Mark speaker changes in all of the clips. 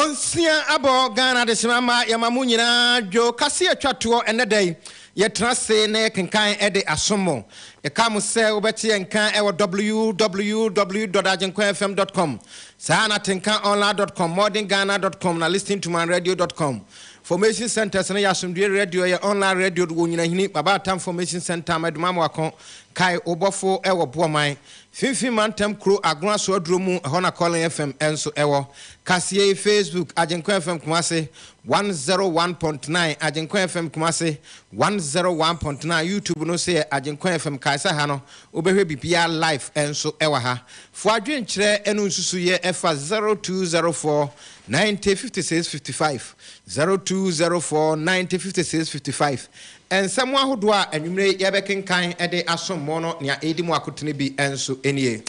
Speaker 1: Nonsia abɔ Ghana adehyema ma yɛma mo nyinaa dwo kase atwa toɔ ɛnɛ da yi. Yɛtena ase na yɛkenkan de asom mo. Yɛka mo sɛ wobɛte yɛn nka ɛwɔ www.agyenkwafm.com, saa na tenkaonline.com, modernghana.com na listentomanradio.com. Formation centers no yɛ Asomdwoe Radio, ɛyɛ online radio wɔ Nyinahini, Baba Atam Formation Center, Amaduma Amoako, Kae Obɔfo ɛwɔ Boɔman, Finfin Mantam Kuro Agona so aduro mu, ɛhɔ na Calling FM nso ɛwɔ. Kaseɛ yi Facebook, Agyenkwa FM Kumase 101.9, Agyenkwa FM Kumase 101.9, YouTube no nso yɛ Agyenkwa FM. Kae sɛ ha no wobɛhwɛ biribiara live nso ɛwɔ ha. Fo adwenkyerɛ ɛno nsusuyɛ ɛfa 0204 90 56 55, 0204 90 56 55. Nsɛm ahodoɔ a anwummere yɛbɛkenkan de asom mo no, nea ɛdi mu akotene bi nso nie.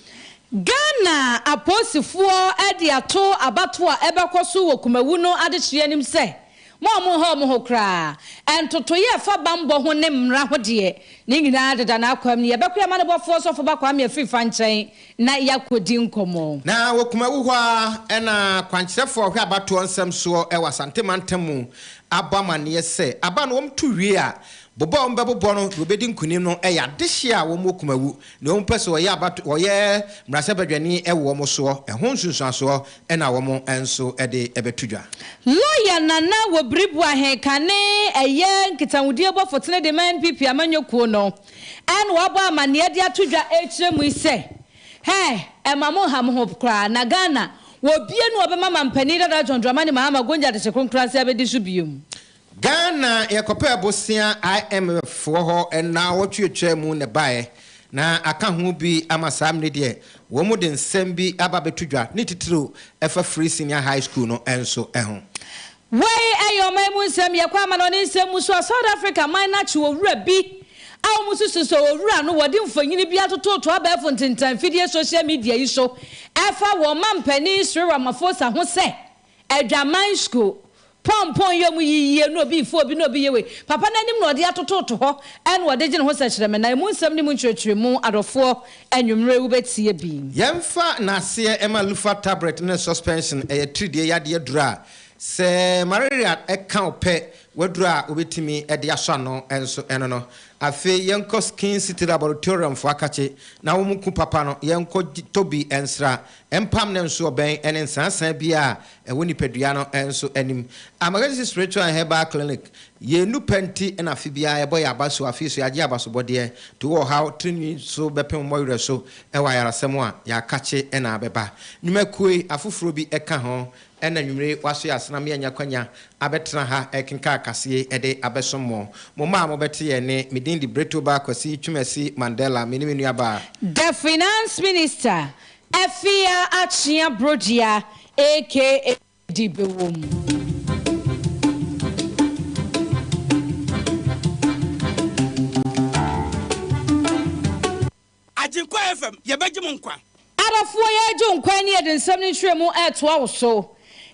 Speaker 2: Ghana apolisifoɔ de ato abatoɔ a ɛbɛkɔ so wɔ Kumawu no adehyeɛ anim sɛ, mo a monha wɔn ho koraa, ntotoeɛ a ɛfa bammɔ ho ne mmara ho deɛ, ne nyinaa deda n'akwam no, yɛbɛkɔ yɛn amanebɔfoɔ Sɔfo Ba Kwame Afrifa nkyɛn na yɛakɔdi nkɔmmɔ.
Speaker 1: Na wɔ Kumawu hɔ ara na kwankyerɛfoɔ a ɔhwɛ abatoɔ nsɛm soɔ wɔ Asante mantam mu abɔ amanneɛ sɛ, aba no wɔto wie a, bobɔ a wɔbɛbobɔ no deɛ ɔbɛdi nkonim no yɛ adehyeɛ a wɔwɔ Kumawu na wɔpɛ sɛ wɔyɛ abato wɔyɛ mmarahyɛbadwani wɔ wɔn soɔ, ɛho nsunsuansoɔ na wɔn nso de bɛto dwa.
Speaker 2: Lɔya Nana Wobiri Boahen kane ɛyɛ nkitahodie bɔfo tene de ma NPP amanyɔ kuo no ɛna wabɔ amaneɛ de ato dwa ɛrekyerɛ mu yi sɛ, Hɛɛ ɛma mo nha mo ho koraa na Ghana wɔ bie no ɔbɛma mampanin dada John Dramani Mahama Gonja Adehye Kronkron ase abɛdi so biom.
Speaker 1: Ghana yɛkɔpɛɛ bosea IMF foɔ hɔ nnawɔtwe atwaa mu na ɛbaeɛ na aka ho bi ama saa mmere deɛ wɔn de nsɛm bi aba abɛto dwa ne titiriw ɛfa Free Senior High School no nso ho.
Speaker 2: Wei yɛ ɔman mu nsɛm, yɛkɔ amanɔne nsɛm mu so a, South Africa man no akye owura bi a wɔsusu sɛ owura no wɔde mfonini bi atototo abɛɛfo ntentan mfidie social media yi so ɛfa wɔn mampanin Cyril Ramaphosa ho sɛ adwaman sku pɔnpɔn yɛ ɔmo yiyie na obi fo obi na obi yɛ wei papa no anim na ɔde atototo hɔ ɛna ɔde gye ne ho sɛkyerɛmɛ na emu nsɛm ne mu nkyerɛkyerɛmu adɔfoɔ anwummerɛ wobɛtie bi.
Speaker 1: Yɛmfa n'aseɛ ma Lufa tablet ne suspension, ɛyɛ tiridie yadeɛ aduro a sɛ malaria ka wo pɛ, w'aduro a wobɛtumi de asɔ ano nso ɛno no. Afei yɛnkɔ Skin City Laboratorium foɔ akakye na wɔn ku papa no, yɛnkɔ tɔ bi nsra mpam ne nso ɔbɛn ne nsããsãã biara a ɛwɔ nipadua no nso anim. Amakye Spiritual and Herbal Clinic, Yɛn nu pɛ nti na afe biara yɛbɔ yɛn aba so, afei nso yɛagye abasobɔdeɛ. To wɔ ɔhaw, tirinwi so bɛpem mmɔwerɛ so wɔ ayarasa mu a, yɛakakye na abɛba. Nnwumakuo afoforɔ bi ka ho na anwummere yi wɔaso yɛn asena ma yɛanya kwanya abɛtena ha rekenkan akaseɛ yi de abɛsom mo. Mo mma a mobɛte yɛn nne, me din de Bretoba Kwasi Twumasi Mandela, me ne me nuabaa.
Speaker 2: The Finance Minister, Afia Akyea Brogyia aka di bɛwɔ mu.
Speaker 3: Agyenkwa FM, yɛbɛgye mo nkwa.
Speaker 2: Adɔfoɔ yɛregye wo nkwa ani yɛde nsɛm no nkyerɛmu retoa wo so.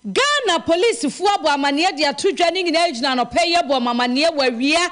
Speaker 2: Ghana polisifoɔ abɔ amaneɛ de ato dwa ne nyinaa gyina anɔpa yi abɔ wɔn amaneɛ wɔ awia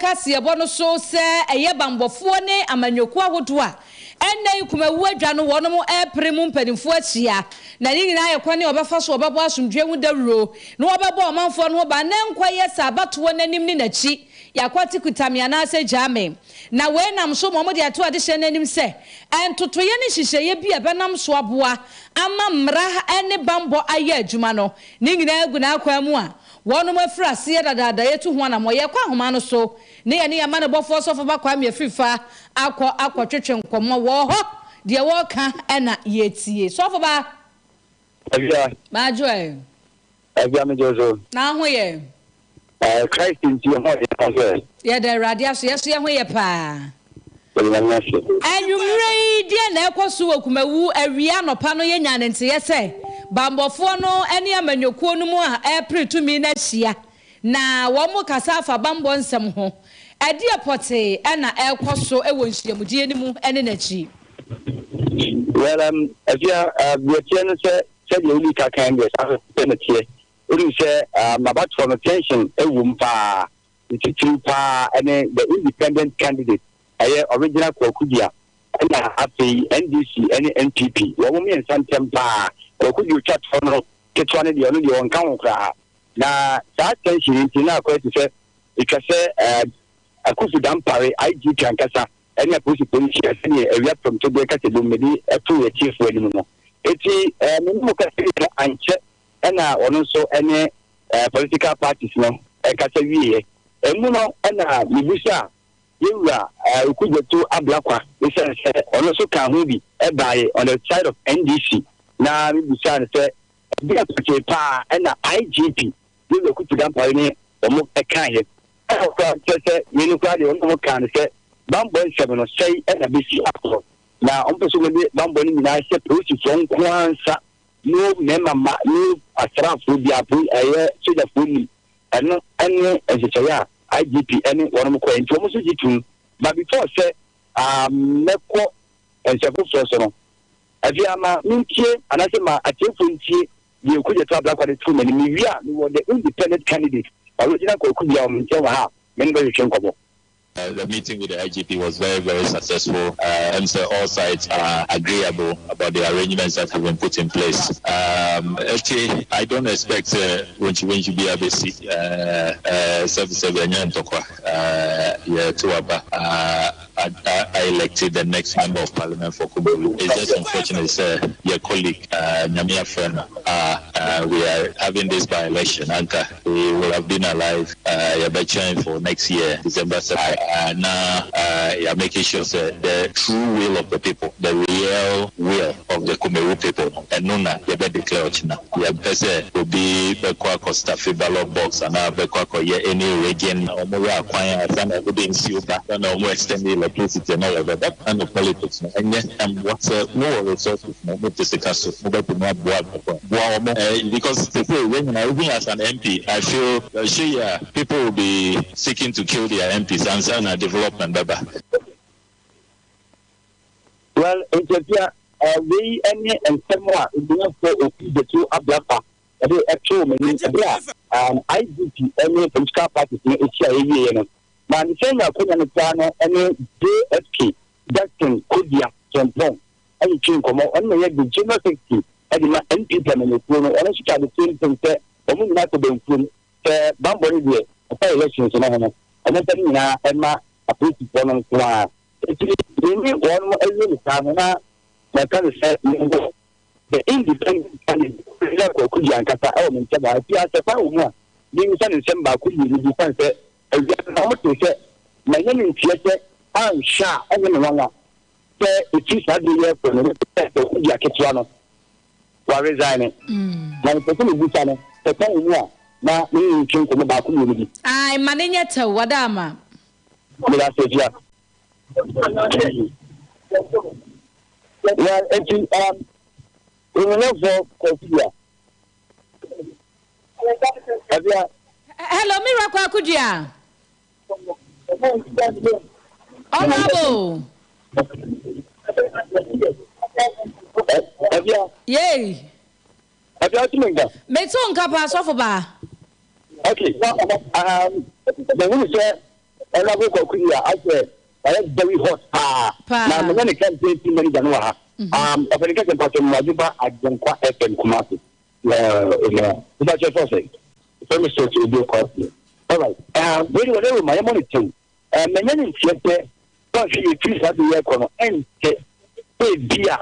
Speaker 2: kaseɛbɔ no so sɛ ɛyɛ banbɔfoɔ ne amanyɔkuo ahodoɔ a ɛnnɛ yi Kumawu adwa no wɔnom repere mu mpanimfoɔ ahyia na ne nyinaa yɛ kwan a wɔbɛfa so wɔbɛbɔ asomdwoeɛ ho dawuro na wɔbɛbɔ ɔmanfoɔ no ho ban na ɛnkɔyɛ sɛ abatoɔ no anim ne n'akyi yɛakwati kuta me anaasɛ gyaa me. Na wei nam so ma wɔde ato adehyɛ no anim sɛ ntotoeɛ ne nhyehyɛeɛ bi a ɛbɛnam so aboa ama mmara ne bammɔ ayɛ adwuma no, ne nyinaa gu n'akwan mu a wɔnom afiri aseɛ dadaada retu ho anammɔn. Yɛkɔ ahoma no so ne yɛne yɛn amanebɔfoɔ Sɔfoba Kwame Afrifa akɔ akɔtwetwe nkɔmmɔ wɔ hɔ, deɛ wɔreka na yɛretie. Sɔfoba.
Speaker 4: Afia.
Speaker 2: Madwo ɛ.
Speaker 4: Afia me gye so.
Speaker 2: Na ho yɛ.
Speaker 4: Ɛɛ Christ nti yɛ ho yɛ ho sɛ.
Speaker 2: Yɛda Awurade ase, yɛ so yɛ ho yɛ paa.
Speaker 4: Yɛda Nyame ase.
Speaker 2: Anwummerɛ yi deɛ na ɛkɔ so wɔ Kumawu awia anɔpa no yɛnyaa ne nteeɛ sɛ banbɔfoɔ no ne amanyɔkuo no mu a ɛrepere tumi no ahyia na wɔn rekasa afa banbɔ nsɛm ho. Ɛdeɛ pɔtee na ɛrekɔ so wɔ nhyiamudie no mu ne n'akyi?
Speaker 4: Well, Afia, deɛ ɛteɛ no sɛ sɛdeɛ wodi ka kan deɛ saa pɛ na ɛteɛ. Wonim sɛ abatoɔ no tension wɔ mu paa, ne titiriw paa ne the independent candidate ɛyɛ original Kwaku Dua ɛna afei NDC ne NPP wɔn mmiɛnsa ntɛm paa. Kwaku Dua otwa toɔ no. ketewa no deɛ, ɔno deɛ ɔnka ho koraa. Na saa tension yi nti na akɔyɛ te sɛ etwa sɛ Akuffo Dampare, IGP ankasa, ne apolisifoɔ no hyia sɛdeɛ awia prɛmtoberɛ kasabom mede too atiefoɔ anim no. Enti me ne mo kasa wie no, ankyɛ na ɔno nso ne political parties no kasa wieɛ. Emu no na mebisaa Yɛwura Okudzeto Ablakwa esiane sɛ ɔno nso kaa ho bi baeɛ on the side of NDC, na mebisaa no sɛ ɛdeɛn pɔtee paa na IGP Yɛwura Kutu Dampare ne wɔn kaeɛ. Ɛna ɔkoraa kyerɛ sɛ wei no koraa deɛ wɔne wɔn kaa no sɛ bammɔ nsɛm no sɛe na bɛsi akorɔ, na wɔmpɛ sɛ wɔde bammɔ no nyinaa hyɛ polisifoɔ nko ara nsa, no mmarima mma, no asraafoɔ biara, ɛyɛ sogyafoɔ nnim. Ɛno ne nhyehyɛeɛ a IGP ne wɔnom kɔɛ nti wɔn nso gye tom. But before sɛ mɛkɔ nsɛm foforɔ so no, afei ama mentie anaasɛ ma atiefoɔ ntie deɛ Okudzeto Ablakwa de too m'anim. Mewie a, mewɔ the independent candidate, Original Kwaku Duah wɔ me nkyɛn wɔ ha a me ne no bɛtwetwe nkɔmmɔ.
Speaker 5: The meeting with the IGP was very, very successful. And so all sides are agreeable about the arrangements that have been put in place. Actually, I don't expect Wenchi Wenchi be ABC, to Aba. I elected the next member of parliament for Kumawu. It's just unfortunate, sir, your colleague, Nyamia Frena, we are having this by election. Anka, he will have been alive uh, for next year, December 7th. Now, you are making sure sir, the true will of the people, the real will of the Kumawu people, and Nuna, you better declare China. You better will be bɛkɔ stuff ballot box and bɛkɔ akɔyɛ any rigging ɔmo yɛ akwan a sanni ɛde nsuo ba na ɔmo extend the electricity and all of that, that kind of politics no ɛnyɛ ɛmboa. Sɛ mo wɔ resources no, mo te sika so, mo bɛ tumi aboa abɛkɔ boa ɔmo because sese yɛn nyinaa, even as an MP, I feel ṣe yɛ people will be seeking to kill their MPs ansa na development bɛba.
Speaker 4: Well, nkyɛnfia wei ne nsɛm a onyinafo Okudzeto Ablakwa ɛde ɛtoo m'anim ɛberɛ a IGP ne political parties no ahyia ɛwieɛ no. Na ne sɛ nya akonya no koraa no ne JFK, Justin Kodua Frimpong, ɛtwetwe nkɔmmɔ. Ɔno na ɛyɛ the general secretary ɛde ma NPP amanyɔkuo no. Ɔno nso ka the same thing sɛ wɔn nyinaa kɔ bɛnkurom sɛ bambɔ no deɛ ɛfa elections no ho no, wɔn mfa no nyinaa ɛma apolisifoɔ no nko ara. Eti mene wɔn awie ne saa no, na mɛka no sɛ mewɔ the independent candidate President Kwaku Duah ankasa ɛwɔ me nkyɛn ha. Efi asɛ kwan wɔ mu a memmisa ne nsɛm baako mmienu bi san sɛ awia no na wɔte sɛ manya ne nteɛ sɛ anhwɛ a ɛnyɛ me nwanwa sɛ efi saa bere yɛ kɔ no sɛ Kwaku Duah ketewa no wa resign. Na mepɛ sɛ mebisa no sɛ kwan wɔ mu a na me ne no ntwe nkɔmmɔ baako mmienu bi.
Speaker 2: Ae, ma no nyɛ tɛw, wada ama.
Speaker 4: Meda ase, Afia. Well, enti onyinafo Kwaku Duah. Afia.
Speaker 2: Hello, Mira Kwaku Duah. Honorable.
Speaker 4: Afia.
Speaker 2: Yay.
Speaker 4: Afia, wote me nka?
Speaker 2: Meto nka pa, sɔfo ba.
Speaker 4: Okay. Mahunu sɛ Honorable Kwaku Duah asɛ ɔyɛ very hot paa. Na mene ne campaign team manager no wɔ ha. Ɔpɛni kɛsɛ mpatwɛ mmadwo ba Agyenkwa FM Kumasi. Mpatwɛ fɔ sɛ. Fɛ mi sɛ obi kɔ. All right. Wei de wɔde roma yɛ mɔ ne tew. Mɛnyɛ ne nteɛ sɛ wɔnhwɛ yɛ firi saa de yɛ kɔ no ɛnkyɛ ebi a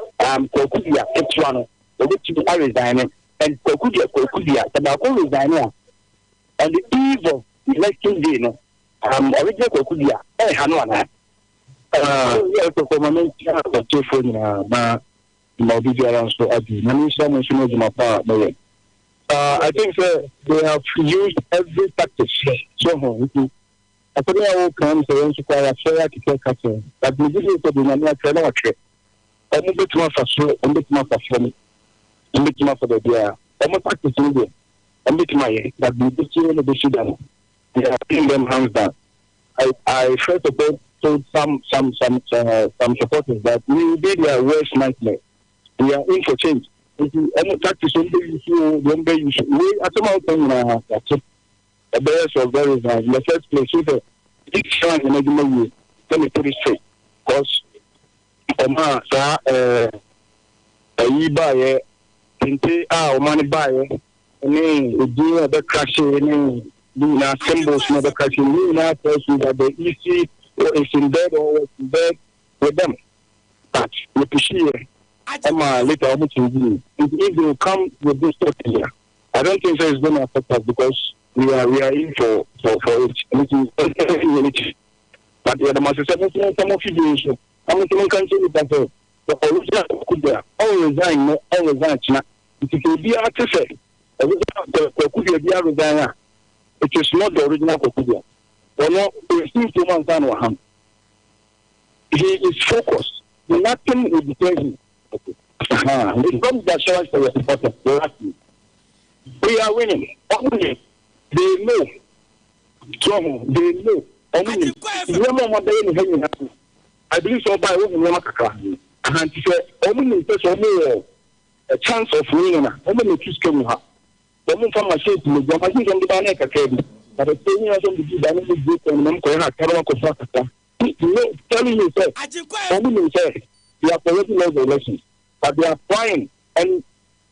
Speaker 4: Kwaku Duah ketewa no obetumi a resign, and Kwaku Duah Kwaku Duah sɛ baako resign a, on the eve of election day no, original Kwaku Duah ɛnha no anaa?
Speaker 6: Yɛ kɔkɔ ma menkyia atiefoɔ nyinaa na ma obi biara nso adi na menhyira mo nso no adwuma pa a moyɛ. I think sɛ they have used every tactic so ho nti asɛm yi a woka m sɛ yɛn nso koraa yɛafrɛ yɛ akekɛ ka kyerɛ, but megye die sɛ deɛ Nyame atwerɛ na watwerɛ. Ɔmo bɛtumi afa soro, ɔmo bɛtumi afa fam, ɔmo bɛtumi afa baabiara. Ɔmo tactics no deɛ ɔmo bɛtumi ayɛ, but biribi sie no bɛsi da no, they are paying them hands down. I first of all told some supporters that we will be their worst nightmare. We are in for change. Nti ɔmo tactics ɔmo bɛ use o, deɛ ɔmo bɛ use wei asɛm a ɔka nyinaa yɛate. Ɛbɛyɛ sɛ ɔbɛ resign in the first place so sɛ each time yɛn adwuma yie. Let me put it straight, cause ɔmo a saa ɛyi baayɛ. Kente a ɔma no baeɛ ne edin a ɛbɛkrahye ne ne nyinaa symbols na ɛbɛkrahye ne nyinaa tells you that the EC is in bed or was in bed with them. But yɛpuhyiiɛ ɛma later wɔn change yi. Nti if they will come with this strategy, I don't think so it's going to affect us because we are in for it. Nti ɛnyɛ but yɛde mo ase sɛ mo nso mo nsa mo fidie nso na mo nso mo nka nkyɛn nipa sɛ the original Kwaku Duah ɔn resign no ɔn resign kyena. Nti sɛ obiara te sɛ original Kwaku Duah bi resign a, it is not the original Kwaku Duah. Ɔno esi nsuo mu ansa na waham. He is focused, nothing will deter him. It's not the assurance for your supporters. Lastly, we are winning. Ɔmo nim, they know. So they know, ɔmo nim nneɛma a ɔmo abɛyɛ ne ha nyinaa. I believe sɛ ɔbaa ɛwɔ nneɛma kakra ahanti sɛ ɔmo nim sɛ ɔmo wɔ a chance of winning a, ɔmo na etu sika mu ha. Ɔmo nfa machines mu gya machines ɔmo de ba ne kakra bi, but ɛsɛ nyina sɛ ɔmo de bi ba ne mo bie kɔn no mo kɔyɛ ha karo akɔfa kakra. No telling you sɛ ɔmo nim sɛ they have already lost the elections, but they are trying. And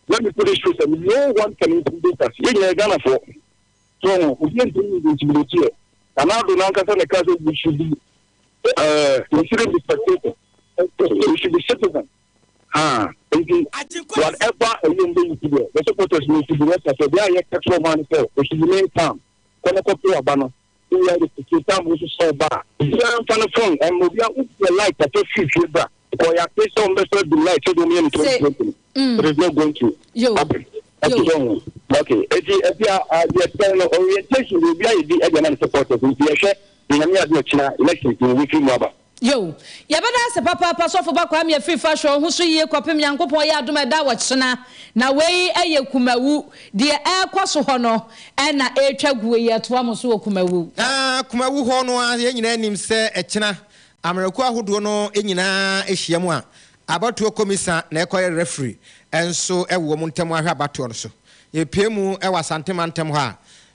Speaker 6: let me put it straight, sɛ no one can intimidate us. Yɛn nyinaa Ghanafoɔ so obi ntumi intimidate yɛ. Nana Addo nankasa na ɛka sɛ we shouldn't be spectators, we should be citizens. Ah, nti whatever ɛyɛ mbɛ yi ti deɛ, the supporters no should be rest assured. Deɛ a yɛ kɛtɛ ɔmo ano sɛ they should remain calm. Kɔnɔ kɔpɛ aba no wia de tete tam nso sɛ ɔba a, obiara nfa ne phone ɛma obiara wopɛ light atɔ firi fie bra kɔ yɛ ate sɛ ɔmo bɛ sɛ dum light sɛ de ɔmo yɛ no 2020 no, it is not going to happen. Okay, so okay, eti ebi a deɛ sɛn no orientation de obi ayɛ bi ɛde ama ne supporters, nti yɛhwɛ Nyame ade ɔkyena elections no wɔbɛfiri mu aba.
Speaker 2: Yo, yɛbɛda ase papaapa Sɔfo Ba Kwame Afrifa hwɛ wo ho so yie kɔpem Nyankopɔn yɛ adom ɛda ɔkyena. Na wei yɛ Kumawu, deɛ ɛrekɔ so hɔ no na ɛretwa guo yi, ɛtoa mo so wɔ Kumawu.
Speaker 1: Na Kumawu hɔ no ara yɛn nyinaa nim sɛ ɛkyena amanyɔkuo ahodoɔ no nyinaa hyia mu a, abatoɔ kɔmisa na ɛkɔyɛ referee nso wɔ wɔn ntam ahwɛ abatoɔ no so. Yɛpue mu wɔ Asante mantam hɔ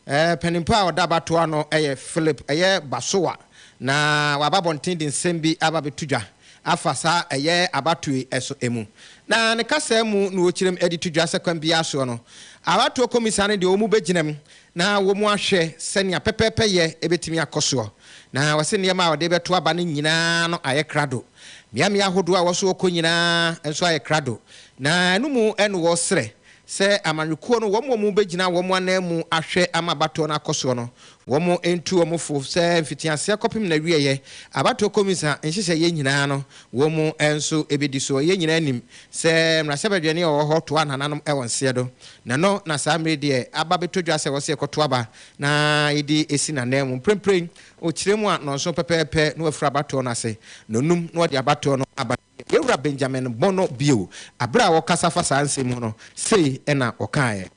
Speaker 1: a, Panin pa a ɔda abatoɔ ano yɛ Philip ɛyɛ Basowa na waba abɔnten de nsɛm bi aba abɛto dwa afa saa ɛyɛ abatoɔ yi so mu. Na ne kasaa mu na ɔkyerɛm de to dwa sɛ kwan biara soɔ no abatoɔ kɔmisa no deɛ wɔn bɛgyina mu na wɔn ahwɛ sɛnea pɛpɛɛpɛ yɛ bɛtumi akɔ soɔ. Na ɔse nneɛma a ɔde bɛto aba no nyinaa no ayɛ krado. Mmeammea ahodoɔ a wɔso wɔkɔ nyinaa nso ayɛ krado. Na ɛno mu na wɔsrɛ sɛ amanyɔkuo no wɔn a wɔbɛgyina wɔn ananmu ahwɛ ama abatoɔ no akɔ soɔ no, wɔn ntu wɔn fo sɛ mfitiaseɛ kɔpem n'awieɛ abatoɔ kɔmisa nhyehyɛeɛ nyinaa no wɔn nso bɛdi soɔ. Yɛn nyinaa nim sɛ mmarahyɛbadwani a ɔwɔ hɔ toa nananom wɔ nseɛ do, na ɛno na saa mmerɛ yi deɛ aba bɛtɔ dwa sɛ ɛwɔ sɛ yɛkɔto aba na yɛde si n'ananmu. Mprempren ɔkyerɛ mu a nnɔnson pɛpɛɛpɛ na wafiri abatoɔ no ase, nnɔnum na wɔde abatoɔ no aba. Yɛwura Benjamin Bono bio. Bere a ɔkasa fa saa nsɛm mu no, sei na ɔkaeɛ.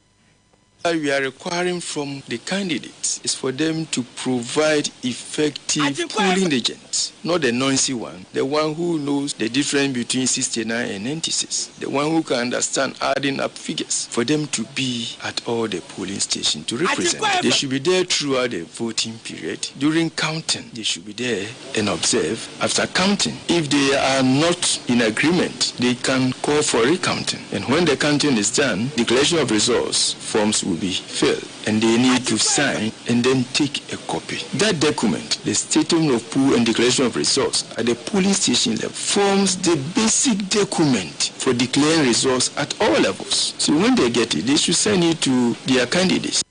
Speaker 7: We are requiring from the candidates is for them to provide effective polling agents, not the noisy one, the one who knows the difference between 69 and 96, the one who can understand adding up figures, for them to be at all the polling stations to represent. They should be there throughout the voting period. During counting, they should be there and observe. After counting, if they are not in agreement, they can call for recounting. And when the counting is done, declaration of results forms will be filled and they need to sign and then take a copy. That document, the statement of pool and declaration of results at the polling station level, forms the basic document for declaring results at all levels. So when they get it, they should send it to their candidates.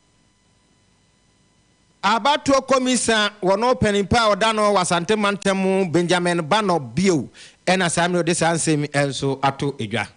Speaker 1: Abatoɔ kɔmisa wɔno panin pa a ɔda no wɔ Asante mantam mu Benjamin Banor bio na saa mmerɛ ɔde saa nsɛm yi nso ato dwa.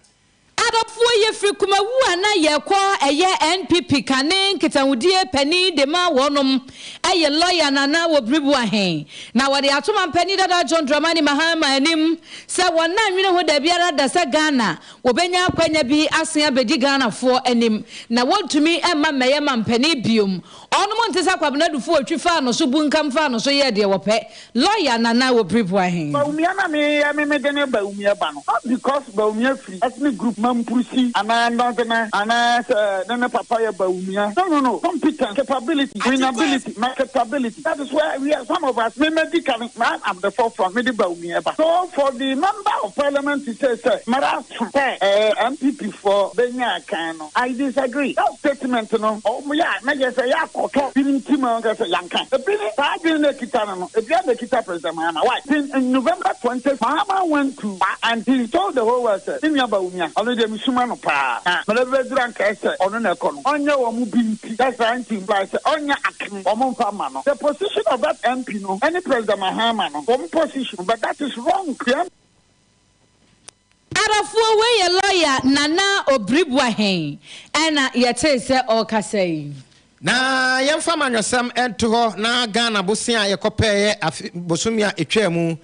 Speaker 2: Adɔfoɔ yɛfiri Kumawu a na yɛkɔ ɛyɛ NPP kane nkitahodie panin de ma wɔnom ɛyɛ lɔya Nana Wɔbiribu Ahen na wɔde ato mampanin dada John Dramani Mahama anim sɛ wɔn nnwene ho dabiara da sɛ Ghana wɔbɛnya akwanya bi asen abɛdi Ghanafoɔ anim na wɔntumi mma mmɛyɛ mampanin biom. Ɔnom nte sɛ Kwabena Duffuor otwi faa no so bunkam faa no so yɛɛ deɛ wɔpɛ. Lɔya Nana Wɔbiribu Ahen.
Speaker 8: Bawumia na me yɛ me me de ne Bawumia ba no not because Bawumia firi ethnic group Mamprusi.
Speaker 6: Kofi anaa Ndɔnzena anaa sɛ ne ne papa yɛ Bawumia. No no no, competence, capability, winnability, marketability, that is where we are, some of us, me madi kan, I am the forefront, mede Bawumia ba. So for the member of parliament to say sɛ mmara so sɛ ɛɛ NPP foɔ bɛnya akan no, I disagree. That statement no, wɔn yɛ a na kyerɛ sɛ yɛakɔtɔ binom ti ma wɔn sɛ yɛnka. Ebi ne saa adwene no a ekita no no, ebi ara na ekita President Mahama. Why? In, in November 20, Mahama went to and he told the whole world sɛ, me nua Bawumia, ɔno deɛ mesuma no paa, na mmerɛ bi bɛduru anka ɛsɛ ɔno na ɛkɔ no, ɔnyɛ wɔn mu bi nti, that's trying to imply sɛ ɔnyɛ akan, wɔn mfa mma no. The position of that MP no ɛne President Mahama no, wɔn position, but that is wrong. The
Speaker 2: Arafoɔ wei yɛ lawyer Nana Obiri Boahen ɛna yɛtee sɛ ɔrekasa yi.
Speaker 1: Na yɛmfa amanyɔsɛm nto hɔ na Ghana bosea a yɛkɔpɛeɛ afe bosome a ɛtwaa mu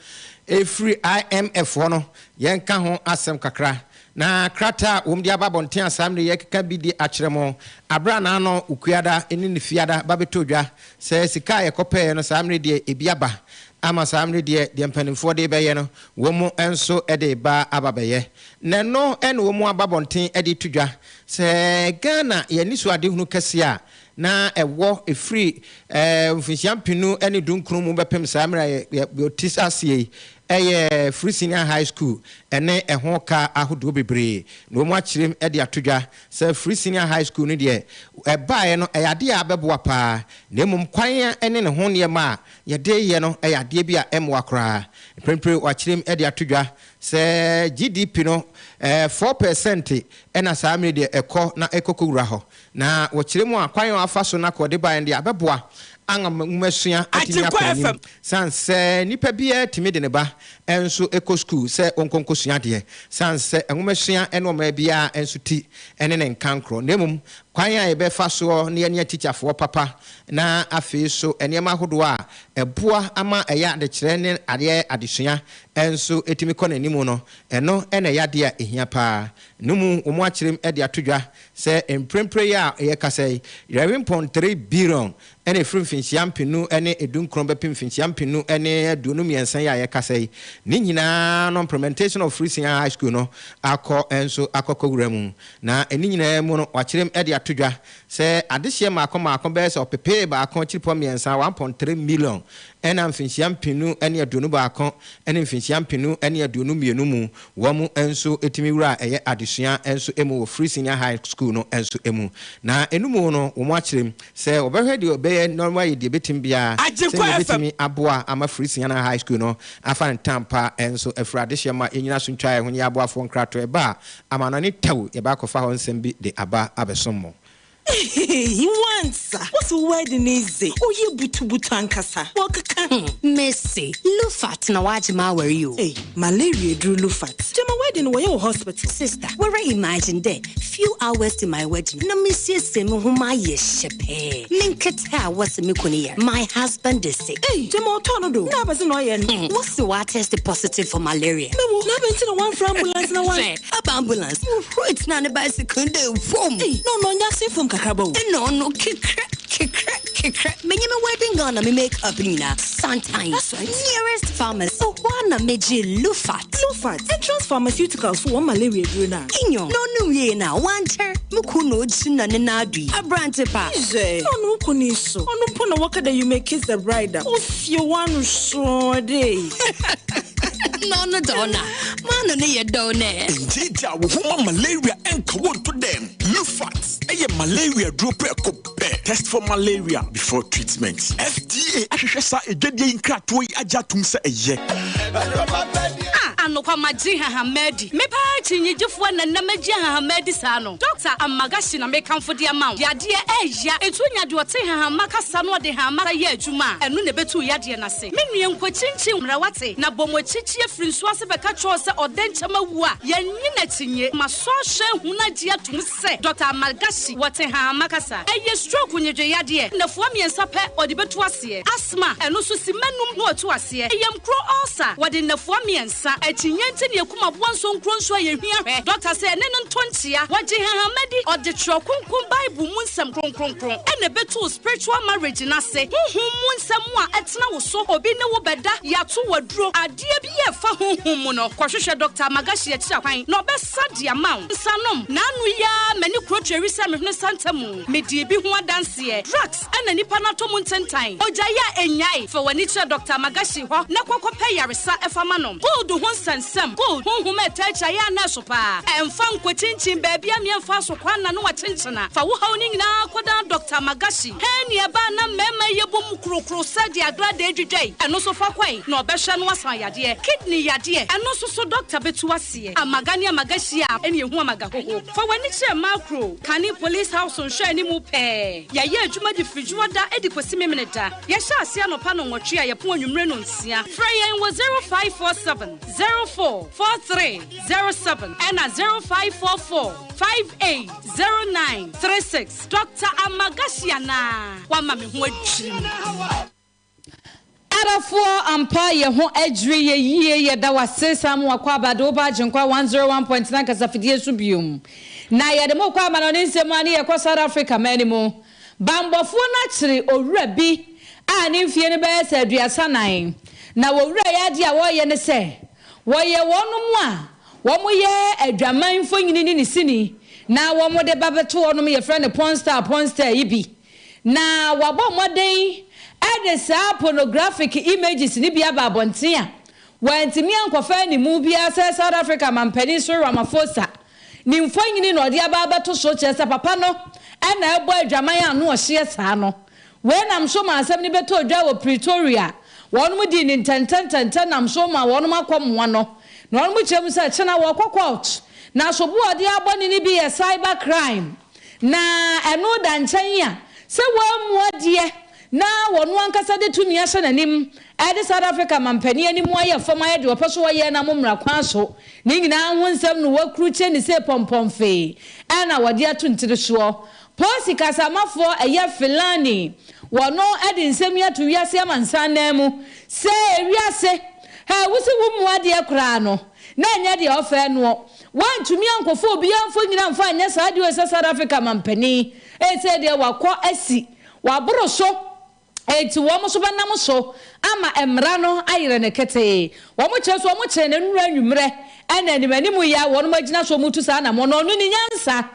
Speaker 1: ɛfiri IMF hɔ no, yɛnka ho asɛm kakra. Na krataa a wɔde aba abɔnten a saa mmerɛ yi yɛrekeka bi de akyerɛ mo aberɛ a n'ano Okuada ne ne Fiada ba bɛtɔ dwa sɛ sika a yɛkɔpɛeɛ no saa mmerɛ deɛ ɛbi aba ama saa mmerɛ deɛ deɛ mpanimfoɔ de rebɛyɛ no wɔn nso de reba aba bɛyɛ. Na ɛno na wɔn aba abɔnten de reto dwa sɛ Ghana yɛn anisoadehunu kɛseɛ a na ɛwɔ ɛfiri mfinhyia mpenu ne dunkron mu bɛpem saa mmerɛ a yɛte aseɛ yi yɛ Free Senior High School ne ɛho ka ahodoɔ bebree. Na wɔn akyerɛm de ato dwa sɛ Free Senior High School no deɛ ɛbaeɛ no ɛyɛ adeɛ a abɛboa pa ara na mmom kwan ne ne ho nneɛma a yɛde reyɛ no yɛ adeɛ bi a ɛmmoa koraa. Mprempren wɔakyerɛm de ato dwa sɛ GDP no 4 pɛsɛnte na saa mmerɛ deɛ ɛkɔ na ɛkɔkɔwura hɔ. Na wɔkyerɛ mu a kwan a wɔafa so na kɔ de baeɛ no deɛ abɛboa ama nwomasua atumi akɔ anim sane sɛ nipa biara tumi de ne ba nso kɔ sukuu sɛ ɔnkɔ nkɔsua adeɛ sane sɛ nwomasua ne ɔman biara nso ti ne ne nkankorɔ na mmom kwan a yɛbɛfa soɔ na yɛne atikyafoɔ papa na afei so nneɛma ahodoɔ a ɛboa ama ɛyɛ adekyerɛ ne adeɛ adesua nso tumi kɔ n'anim no ɛno na ɛyɛ adeɛ a ɛhia paa no mu wɔn akyerɛm de ato dwa sɛ mprempren yi a yɛkasa yi 11.3 billion ɛna ɛfiri mfinhyia 2019 bɛpem mfinhyia 2023 yi a yɛkasa yi ne nyinaa no implementation of Free Senior High School no akɔ nso akɔkɔwura mu. Na ɛne nyinaa mu no wakyerɛm de ato dwa sɛ adehyeɛ mmaako mmaako bɛyɛ sɛ 1.3 pepee 1.3 million ɛna mfinhyia 2021 ɛne mfinhyia 2022 mu wɔn nso tumi wura ɛyɛ adesua nso mu wɔ Free Senior High School no nso mu. Na ɛnum no wɔn akyerɛm sɛ wɔbɛhwɛ deɛ ɔbɛyɛ na wɔayɛ deɛ ɛbɛtumi biara sɛdeɛ ɛbɛtumi aboa ama Free Senior High School no afa ntampa nso afiri adehyeɛ ma yɛnyina so ntwa ɛho nyɛ aboafoɔ nkratoɔ ɛba a amanɔne tɛw yɛba akɔfa hɔ nsɛm bi de aba abɛsom mo.
Speaker 8: Wansa what's wedding easy oye butubutu ankasa wɔkeka.
Speaker 9: Mercy, Lufat na wagye ma aware yi o.
Speaker 8: Hey, malaria duru Lufat gyama wedding wɔyɛ wɔ hospital.
Speaker 9: Sister, wara imagine dɛ few hours to my wedding na mesiesie me ho ma ayɛ hyɛ pɛɛ menkete a wɔse me kunu yɛ my husband is sick.
Speaker 8: Hey, gyama ɔtɔ no do na abɛse na ɔyɛ no.
Speaker 9: Wɔse wa test positive for malaria.
Speaker 8: Mewo na abɛnti na wɔamfra ambulance na wɔn
Speaker 9: hwɛ aba ambulance wohoro tena ne bicycle de fom.
Speaker 8: Hey, na ɔno ɔnyɛ ase fam kakraba o.
Speaker 9: Ɛna ɔno kekra kekra kekra menye me wedding gown na me make up nyinaa santan.
Speaker 8: That's right.
Speaker 9: Nearest pharmacy ɔhɔ a na megye Lufat.
Speaker 8: Lufat, Entrance Pharmaceuticals for wɔn malaria duro no a.
Speaker 9: Inyo na ɔnom wie na wankyɛr me kun na ogyina ne nan do yi aberante pa.
Speaker 8: Hwɛ na ɔno wo kunu so ɔno mpo na wɔka dɛ you may kiss the bride a ofie wano sɔɔ de.
Speaker 9: Na ɔno dɔ ɔna maano ne yɛ dɔw nɛ.
Speaker 10: Ngyegya wo ho ma malaria ɛnka wo nto dɛm. Lufat ɛyɛ malaria duro prɛko pɛ. Test for malaria before treatment. FDA ahwehwɛ saa edwadie yi nkratoɔ yi agye atom sɛ ɛyɛ.
Speaker 2: Ah, anokwa magye hahamadi mepaa kyinnyegyefoɔ na nnam agye hahamadi saa no Dɔkta Amagashi na mekamfo de ama wo yadeɛ ɛya ɛtu nya deɛ ɔte hahama kasa no ɔde hahama yɛ adwuma a ɛno na ɛbɛtu yadeɛ no ase. Me nua nkɔkyinkyin mmara wate na bɔ mo akyikyi afiri nsuo ase bɛka kyerɛw sɛ ɔdɛ nkyɛm awu a yɛnyi n'akyinye ma sɔ ahwɛ hu no agye atom sɛ Dɔkta Amagashi wɔte hahama kasa. Ɛyɛ stroke nyedwe yadeɛ nnafoa 3 pɛ ɔde bɛtu aseɛ. Asthma ɛno nso si manum na ɔtu aseɛ. Ɛyam kuro ulcer wɔde nnafoa 3 akyinnye nti ne ekum aboa nso nkuro nso a yɛhwia hwɛ. Dɔkta sɛ ɛne no nto nkyea wɔgye hahama.
Speaker 11: Amadi ɔde Twerɛ Kronkron Bible mu nsɛm kronkronkron ɛna ɛbɛtu wo spiritual marriage no ase. Honhom mu nsɛm a ɛtena wo so, obi ne wo bɛda, yɛato wo aduro, adeɛ bi a ɛfa honhom mu no, kɔhwehwɛ Doctor Amagashi akyiri akwan na ɔbɛsa de ama wo. Nsanom, N'ano yi ara m'ani kuro tweri sɛ me hwene santa mu. Medii bi ho adanseɛ. Drugs ɛna nipa no atɔ mu ntentan. Ogyae a ɛnnyae. Fa w'ani kyerɛ Doctor Amagashi hɔ na kɔ kɔpɛ yaresa fa ma no. Gold ho nsɛnsɛm, Gold, honhom a ɛtaa akyi ayɛ a na ɛso paa. Ɛmfa nkɔkyinkyin baabi a meɛmfa aso kwan na ne wakyenkyena. Fa wo haw no nyinaa kɔdan Doctor Magashi. Hɛn nea ɛbaa na mmarima yi yɛbɔ mu krokro sɛ deɛ agradaa adwidwa yi, ɛno nso fa kɔe na ɔbɛhwɛ no asan yadeɛ. Kidney yadeɛ, ɛno nso so doctor bɛtu aseɛ. Amaga ne amaga hyia a, ɛne ɛhu amaga hoho. Fa w'ani kyerɛ Makro, Kane Police House nhwɛanimu pɛɛ. Yɛyɛ adwuma de firi Dwoada de kɔsi Memeneda. Yɛhyɛ aseɛ anɔpa nnɔnwɔtwe a yɛpɔn anwummere nnɔnsia. Frɛ yɛn wɔ 0547 04 43 07 ɛna 0544 58 09 36. Doctor Amagashi anaa? Wama me ho adwiri me.
Speaker 2: Adɔfoɔ ampa yɛ ho adwiri yɛ yie yɛda wase saa mo wakɔ aba de wo ba Agyenkwa 101.9 kasafidie so biom na yɛde mo kɔ amanɔne nsɛm a ne yɛkɔ South Africa man no mu Banbɔfoɔ no akyere owura bi a ne mfie no bɛyɛ sɛ 34, na owura yi adeɛ a wɔreyɛ ne sɛ, wɔyɛ wɔnom a wɔyɛ adwaman mfonyini ne ne sini na wɔde ba bɛto wɔnom, yɛfrɛ no porn star, porn star yi bi, na wɔabɔ mmɔden de saa pornographic images no bi aba abɔnten a wɔantumi ankɔfa animu biara sɛ South Africa mampanin Cyril Ramaphosa Ne mfonini na ɔde aba abɛto so kyerɛ sɛ papa no na ɛbɔ adwaman a ano ɔhyeɛ saa no. Wei nam so maa asɛm no bɛtɔɔ dwa wɔ Pretoria. Wɔnom dii no ntɛntɛntɛntɛ nam so maa wɔnom akɔ mmoa no. Na wɔnom kyerɛ mu sɛ kyena wɔrekɔ court. Na sobo a ɔde abɔ ne no bi yɛ cyber crime. Na ɛno da nkyɛn a, sɛ wammu adeɛ na ɔno ankasa de tumi ahyɛ n'anim de South Africa mampanin anim ayɛ fam ayɛ deɛ ɔpɛ so ɔyɛ nam mmara kwan so. Ne nyinaa ho nsɛm no wɔakurukyire ne sei pɔmpɔnfee na wɔde ato ne tiri soɔ. Polsi kasamafoɔ ɛyɛ Philani wɔno de nsɛm yi ato wiase amansan nan mu sɛ ewiase ha wosi wo mmu adeɛ koraa no na ɛnyɛ deɛ ɔfɛ noɔ. Wɔantumi ankɔfa obiara mfonyin amfa anyɛ saa adeɛ wei sɛ South Africa mampanin seesei deɛ wakɔ asi Wɔaboro so, enti wɔn nso bɛnam so ama mmara no ayerɛ no ketee. Wɔkyerɛ nso wɔkyeree no nnora anwummerɛ, ɛna anim anim yi ara wɔnom agyina so wɔretu saa anammɔn no. Ɔno ne nyansa.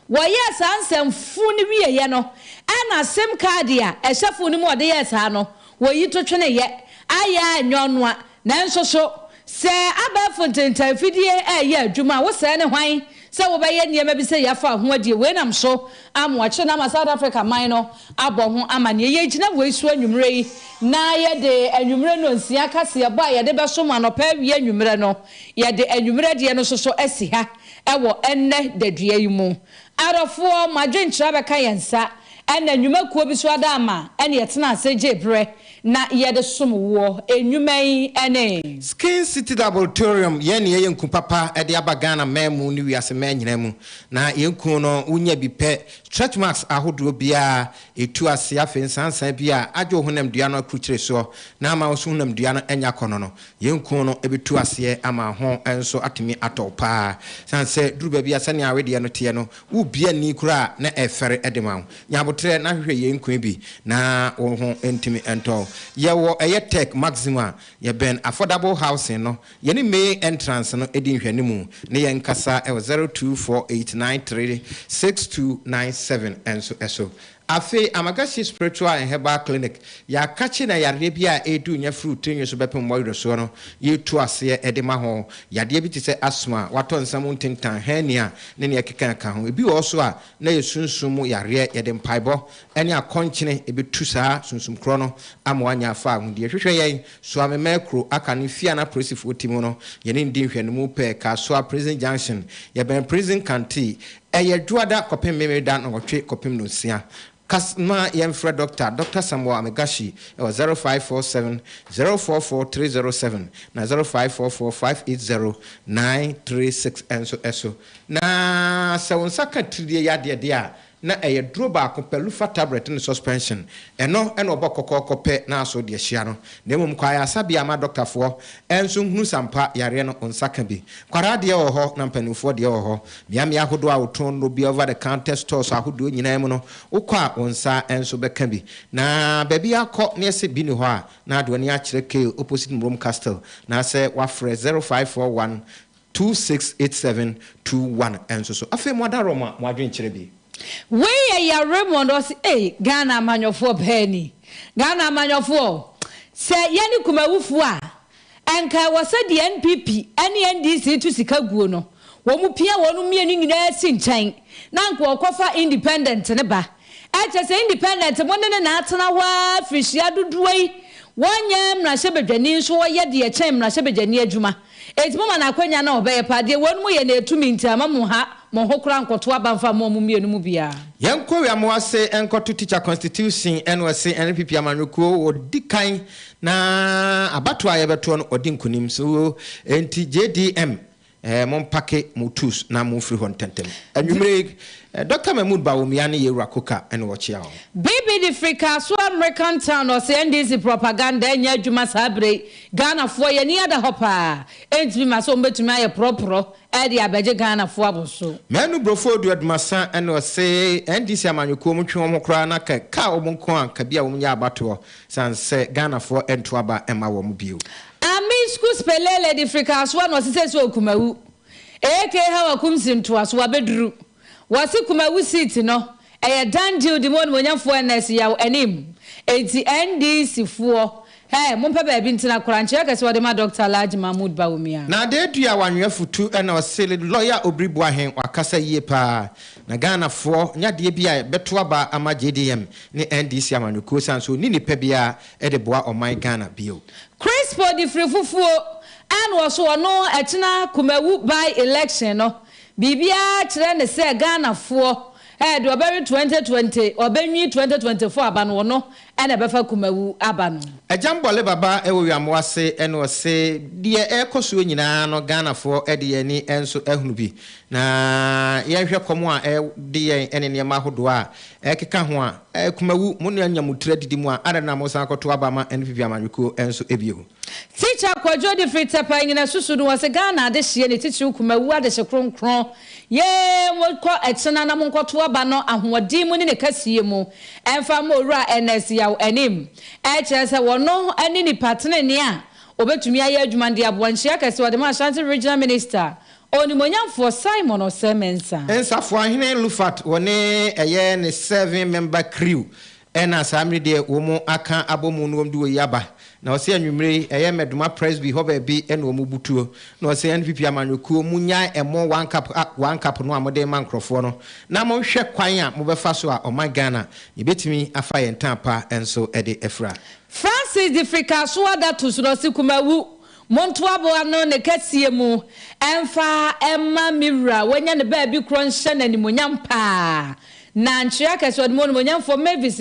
Speaker 2: Wɔyɛɛ saa nsɛmfuu no wieeɛ no, ɛna sim card a ɛhyɛ fon no mu a ɔde yɛɛ saa no, wɔyi to tweneeɛ. Ayɛ a ɛnyɛ ɔnoa, nanso so sɛ abɛɛfo ntentan afidie reyɛ adwuma a, wo sɛɛ ne hwan sɛ wobɛyɛ nneɛma bi sɛ yɛafa ho adie? Wei nam so ama wɔakyere no ama South Africa man no abɔ ho amanneɛ. Yɛgyina wei so anwummerɛ yi na yɛde anwummerɛ nnɔnsia kaseɛbɔ a yɛde bɛsom anɔpa awia anwummerɛ no, yɛde anwummerɛ deɛ no nso so asi ha wɔ ɛnnɛ dadua yi mu. Adɔfoɔ, mo adwenkyerɛ abɛka yɛn nsa. Ɛna nnwuma kuo bi so ada ama ɛne yɛtena ase gye berɛ na yɛde som woɔ. Nnwuma yi ne.
Speaker 1: Skin City Laboratorium yɛn ne yɛyɛ nku papa de aba Ghana man mu ne wiase man nyinaa mu. Na yɛn nku no wo nya bi pɛ, stretch marks ahodoɔ biara ɛtu ase afei nsansan bi a agye wo honam dua no akrukyire soɔ na ama wo nso honam dua no anya akɔnɔ no, yɛn nku no bɛtu aseɛ ama ho nso atumi atɔ wo paa. Sane sɛ duru baabi a sɛnea awedeɛ no teɛ no Wo bia nni koraa a na ɛfɛre de ma wo. Nya aboterɛ na hwehwɛ yei nkoe bi na wo ho ntumi ntɔ wo. Yɛwɔ ɛyɛ Tech Maximum a yɛbɛn Affordable Housing no, yɛne Main Entrance no di nhwɛanimu ne yɛn nkasa wɔ 0248936297 nso so. Afei Amagashi Spiritual and Herbal Clinic, yɛakakye na yareɛ bi a ɛredu nya firi wo tirinwi so bɛpem mmɔwerɛ soɔ no, yɛretu aseɛ de ma ho. Yadeɛ bi te sɛ asthma, watɔ nsa mu ntentan, hernia, ne nea ɛkeka ka ho. Ebi wɔ hɔ nso a, na ɛyɛ sunsum mu yareɛ. Yɛde mpaebɔ ne akɔnkyene bɛtu saa sunsum korɔ no ama woanya afa ahodie. Hwehwɛ yɛn, Suame Mɛkro, aka ne fie a na apolisifoɔ te mu no. Yɛne no di nhwɛanimu pɛɛ, Kasoa Prison Junction. Yɛbɛn Prison Canteen. Ɛyɛ Dwoada kɔpem Memeneda nnɔnwɔtwe kɔpem nnɔnsia. Kas ma yɛmfrɛ dɔkta, Dɔkta Samuel Amegashi wɔ 0547 044 307 na 0544 580 936 nso so. Na sɛ wo nsa ka tiridie yadeɛ deɛ a, na ɛyɛ duro baako pɛ, Lufa tablet ne suspension. Ɛno na ɔbɔ kɔkɔɔkɔ pɛ na aso de ahyia no. Na mmom kɔ ayaresabea ma dɔktafoɔ nso nhunu sɛ ampa yareɛ no wo nsa ka bi. Nkwadaa deɛ wɔ hɔ na mpanimfoɔ deɛ wɔ hɔ. Mmeammea ahodoɔ a wɔtɔn nnuro bi over the counter stores ahodoɔ nyinaa mu no, wokɔ a wo nsa nso bɛka bi. Na baabi akɔ na yɛsɛ bi nni hɔ a, na ade w'ani akyerɛ Kale opposite Murom Castle na sɛ woafrɛ 0541 268721 nso so. Afei mo adaworoma mo adwenkyerɛ bi.
Speaker 2: Wei yɛ ya Raymond ɔse ei Ghana amanyɔfoɔ paa ni Ghana amanyɔfoɔ sɛ yɛne Kumawufoɔ a ɛnka ɛwɔ sɛ deɛ NPP ɛne NDC to sika guo no wɔn pia wɔn mmienu nyinaa si nkyɛn na anka wɔkɔfa independent no ba ɛkyɛ sɛ independent mo ne no na atena hɔ ara firihyia dodoɔ yi wɔnyɛ mmarahyɛbadwani nso ɔyɛ deɛ ɛkyɛn mmarahyɛbadwani adwuma Enti moma no akwanya na ɔbɛyɛ paa. Deɛ wɔn mu yɛ na ɛtumi nti amma mo ha mo ho koraa nkɔto aba mfa mma wɔn mmienu mu biara.
Speaker 1: Yɛnkɔ Wiamoase nkɔto Teacher Constitution ɛna ɔse NPP amanyɔkuo ɔdi kan na abatoɔ a yɛbɛtoɔ no ɔdi nkunim so enti JDM eh mompake mo tools na momfiri hɔ ntɛntɛm. Anwumerɛ yi Doctor Mahmood Bawumia ne Yewura Koka na wɔkyea wɔn.
Speaker 2: Bibi de firi Kasoa American Town ɔse NDC propaganda ɛnyɛ adwuma saa berɛ yi Ghanafoɔ yɛn ani ada hɔ paa ɛntumi ma sɛ wɔn bɛtumi ayɛ prɔprɔ ɛde abɛgye Ghanafoɔ aboso.
Speaker 1: Manu Brofo Odu Adumasa na ɔse NDC amanyɔkuo wɔn twe wɔn ho koraa na ka ɛkaa wɔn nko a nka bi a wɔn nyɛ abatoɔ sane sɛ Ghanafoɔ nto aba mma wɔn bio.
Speaker 2: Amiskus Pelele de firi Kasoa na ɔse seesei Okumawu AK Hawa Kumsi ntoaso wabɛduru. Wɔse Kumawu seat no ɛyɛ done deal de ma onimuonyamfoɔ Ernest Yaw Anim. Enti NDC foɔ hey mompɛ baabi ntena koraa nkyerɛ kɛse wɔde ma Doctor Alhaji Mahmood Bawumia.
Speaker 1: Na adeɛ a wanwea futu na ɔse lawyer Obiri Boahen wakasa yie paa na Ghana foɔ nyɛ adeɛ bi a bɛto aba ama JDM ne NDC amanyɔkuo sane sɛ ɔnni nipa biara de boa ɔman Ghana bio.
Speaker 2: Crispo de firi fufuo a na ɔso ɔno ɛkyena Kumawu by election no biribiara kyerɛ ne sɛ Ghanafoɔ ɛɛ deɛ ɔbɛwe 2020 ɔbɛnwi 2024 aba no ɔno na ɛbɛfa Kumawu aba no.
Speaker 1: Agyam Bɔle Baba wɔ Wiamoase na ɔse deɛ ɛrekɔ soɔ nyinaa no Ghanafoɔ de yɛn ani nso ahunu bi na yɛnhwɛ kɔm a ɛde yɛn ne nneɛma ahodoɔ a ɛkeka ho a Kumawu mo nua nya mo tiri adidi mu a adɛn na mosan akɔto aba ama NPP amanyɔkuo nso bio.
Speaker 2: Teacher Kwadwo de firi Tɛpɛ Anyina Susu no ɔse Ghana adehyeɛ ne titiriw Kumawu adehye kronkron yee monkɔ ɛkyena na monkɔto aba no ahoɔden mu ne ne kɛseyɛ mu ɛmfa mma Owura Ernest Yaw Anim ɛkyerɛ sɛ wɔno ne nipa tenenee a ɔbɛtumi ayɛ adwuma no de aboa nhyira kɛse ɔde ma Ashanti Regional Minister Onimuonyamfoɔ Simon Osei Mensah.
Speaker 1: Nsafoahene Lufat wɔ ne ɛyɛ ne seven member crew ɛna saa mmere deɛ wɔn aka abɔ mu na wɔn de wɔ yi aba na ɔse anwummere yi ɛyɛ Mɛdoma Presby hɔ baabi ɛna wɔn butuo na ɔse NPP amanyɔkuo mo nyae ɛmo one cup one cup no a mode ma nkorɔfoɔ no na mo nhwɛ kwan a mobɛfa so a ɔman Ghana yɛbɛtumi afa yɛn tan pa nso de afira.
Speaker 2: Francis de firi Kasoa Datus na ɔse Kumawu Monto aboa no ne kɛseɛ mu mfa mma me wura, wanya ne baabi korɔ nhyɛ no animuonyam paa. Na nkyea kɛseɛ ɔde ma onimuonyamfoɔ Mavis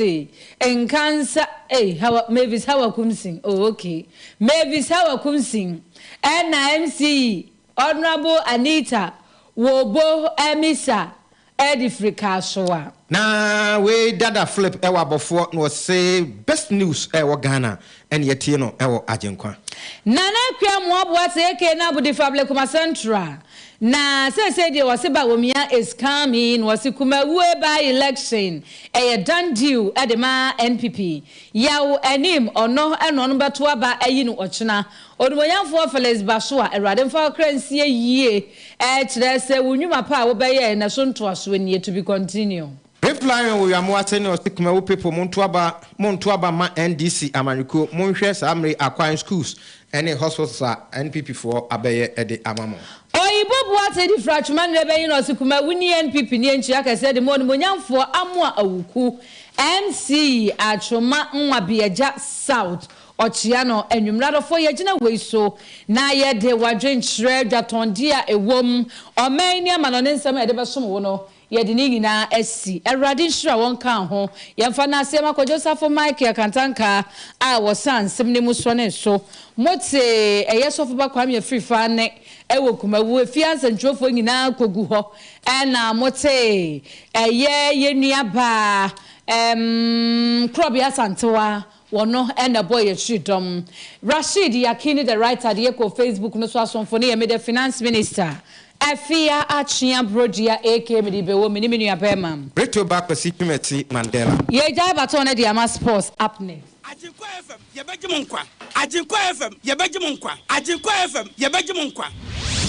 Speaker 2: Nkansa, ei, Hawa, Mavis Hawa Kumsin, oh okay, Mavis Hawa Kumsin, ɛna MC Honourable Anita Wobo Amisa Ɛde firi Kasoa.
Speaker 1: Na wei dada Philip ɛwɔ abɔfoɔ na ɔse best news ɛwɔ Ghana ɛne yɛtie no ɛwɔ Agyenkwa.
Speaker 2: Nana Akua Amoah Boateng aka Nabodi Fablekuma Central na seesei deɛ wɔse Bawumia is coming wɔse Kumawue by election ɛyɛ done deal de ma NPP Yaw anim ɔno ɛna ɔno bɛto aba ayi no ɔkyena Onimuonyamfoɔ Felix Basoa Awurade mfa wo kra nsie yie Ɛkyerɛ sɛ wo nnwuma pa a wobɛyɛe no ɛso ntoasoɔ nie. To be continue.
Speaker 1: Reply on Owiamoase ne ɔse Kumawu people monto aba monto aba mma NDC amanyɔkuo monhwɛ saa mmere yi akwan schools ne hospitals a NPP foɔ abɛyɛ de ama mo.
Speaker 2: Oyibo Boateng de firi Atwoma Nnerɛ bɛyi na ɔse Kumawu ni NPP ni nkyia kɛseɛ de ma Onimuonyamfoɔ Amoah Awuku MC Atwoma Nwabiagya South. Ɔkyea no anwummerɛ. Adɔfoɔ, yɛgyina wei so na yɛde w'adwenkyerɛ, dwatɔndeɛ a ɛwom, ɔman yi ne amanɔne nsɛm a yɛde bɛsom wo no, yɛde ne nyinaa asi. Awurade nhyira wɔn ka ho. Yɛmfa n'aseɛ ma Kwadwo Safo Michael Kantanka a wɔsan nsɛm no mu sɔne so. Mote ɛyɛ sɔfo ba Kwame Afrifa ne ɛwɔ Kumawu efie ansɛntwerɛfoɔ nyinaa kɔgu hɔ. Ɛna mote ɛyɛ yɛn nua baa Korɔbea Asantewa wɔno ɛna ɛbɔ yɛ akyiri dɔm. Rashid Yakini the writer de yɛkɔ Facebook no so asomfo ne yɛ mede finance minister Afia Akyea Brodua aka mede bɛwɔ me ne me nua bɛrima.
Speaker 1: Rito ba Kwasi Twumasi Mandela.
Speaker 2: Yɛgyae baton no de ama sports up next.
Speaker 3: Agyenkwa FM, yɛbɛgye mo nkwa. Agyenkwa FM, yɛbɛgye mo nkwa. Agyenkwa FM, yɛbɛgye mo nkwa.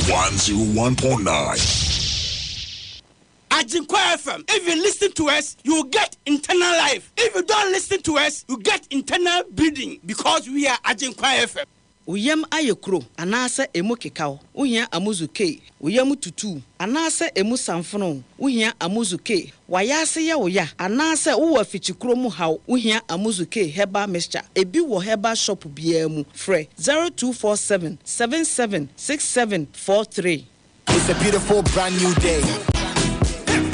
Speaker 10: 101.9.
Speaker 3: Agyenkwa FM, if you listen to us, you will get internal life. If you don't listen to us, you get internal bleeding because we are Agyenkwa FM.
Speaker 12: Wo yam ayɛ kuro anaasɛ emu keka wo, wohia Amuzu K. Wo yam tutu anaasɛ emu samfono wo, wohia Amuzu K. W'ayaase yɛ wo ya anaasɛ wowɔ afikyikuro mu haw, wohia Amuzu K Herbal Mixture. Ebi wɔ herbal shop biara mu. Frɛ 0247 77 67 43.
Speaker 13: It's a beautiful brand new day.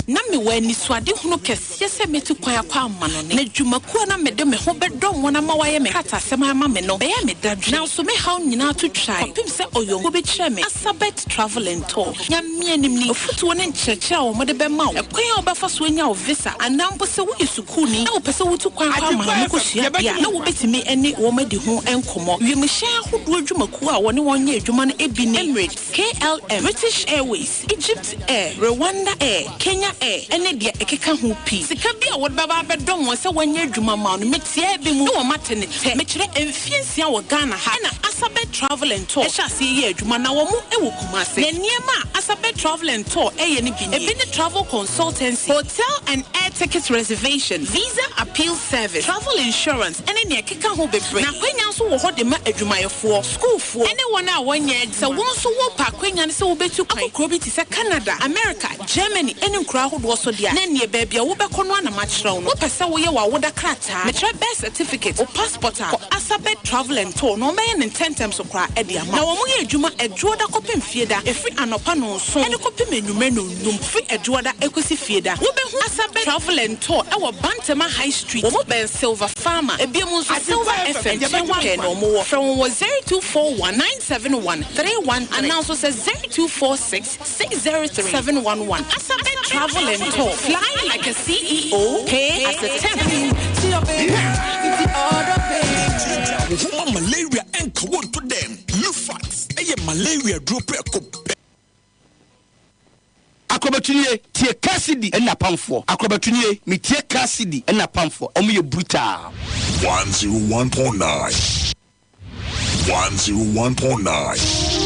Speaker 14: Na mewɔ anisoadehunu kɛseɛ sɛ mɛtu kwan akɔ amanɔne, na dwumakuo a na mede me ho bɛdɔm wɔn ama wɔayɛ me kratasɛm ama me no bɛyɛ me dadwe, nanso me haw nyinaa to twae kɔpem sɛ ɔyɔnko bi kyerɛ me Asabet Travel and Tour. Nyame anim ni, afotuo ne nkyerɛkyerɛ a wɔde bɛma wo, ɛkwan a wobɛfa so anya wo visa, anaa mpo sɛ woyɛ sukuuni na wopɛ sɛ wotu kwan kɔ amanɔne kɔsua adeɛ a, na wobɛtumi ne wɔn adi ho nkɔmmɔ. Wiemhyɛn ahodoɔ dwumakuo a wɔne wɔn nyɛ adwuma no bi ne Emirates, KLM, British Airways, Egypt Air, Rwanda Air, Kenya Air ne deɛ ɛkeka ho pii. Sika bi a wɔde bɛba abɛdɔm wɔn sɛ wɔnyɛ adwuma ma no, metiaa bi mu na wɔn ate ne tɛ. Mekyerɛ mfeɛ 6 wɔ Ghana ha ɛna Asabet Travel and Tour ɛhyɛ aseɛ yɛ adwuma, na wɔn wɔ Kumase. Na nneɛma a Asabet Travel and Tour ɛyɛ no bi nie. Ebi ne travel consultancy, hotel and air ticket reservation, visa appeal service, travel insurance ɛne nea ɛkeka ho bebree. Na akwanya nso wɔ hɔ de ma adwumayɛfoɔ, sukuufoɔ ɛne wɔn a wɔnyɛ adwuma. Sɛ wɔn nso wɔpɛ akwanya no sɛ wobɛtu kwan akɔ kuro bi te sɛ Canada, America, Germany ɛne nkuro ahodoɔ so deɛ, na neɛ baabi a wobɛkɔ no anam akyerɛw no. Wopɛ sɛ woyɛ w'awoda krataa, mekyerɛ birth certificate, wo passport a, kɔ Asabet Travel and Tour na wɔbɛyɛ ne ntɛntɛm so koraa ɛde ama. Na wɔn yɛ adwuma Ɛdwoɔda kɔpem Fieda, ɛfiri anɔpa 7 ɛde kɔpem anwummerɛ 5, firi Ɛdwoɔda ɛkɔsi Fieda. Wobɛhu Asabet Travel and Tour ɛwɔ Bantama High Street, wɔn bɛn Silver Farmer, ebiem nso Silver FM nkyɛn hɔ pɛɛ na wɔn wɔ. Frɛ wɔn wɔ 0241 971 313 anaa nso sɛ 0246 603 711. Asabet Travel and Tour. Fly like a CEO, pay as a temp.
Speaker 10: Wo ho ma malaria ɛnka wo nto dɛm. Lufat ɛyɛ malaria duro prɛko pɛ.
Speaker 3: Akorɔbɛtunie, tie Cassidy ɛna pamfoɔ. Akorɔbɛtunie, metie Cassidy ɛna pamfoɔ. Ɔmo yɛ brutal.
Speaker 10: 101.9. 101.9.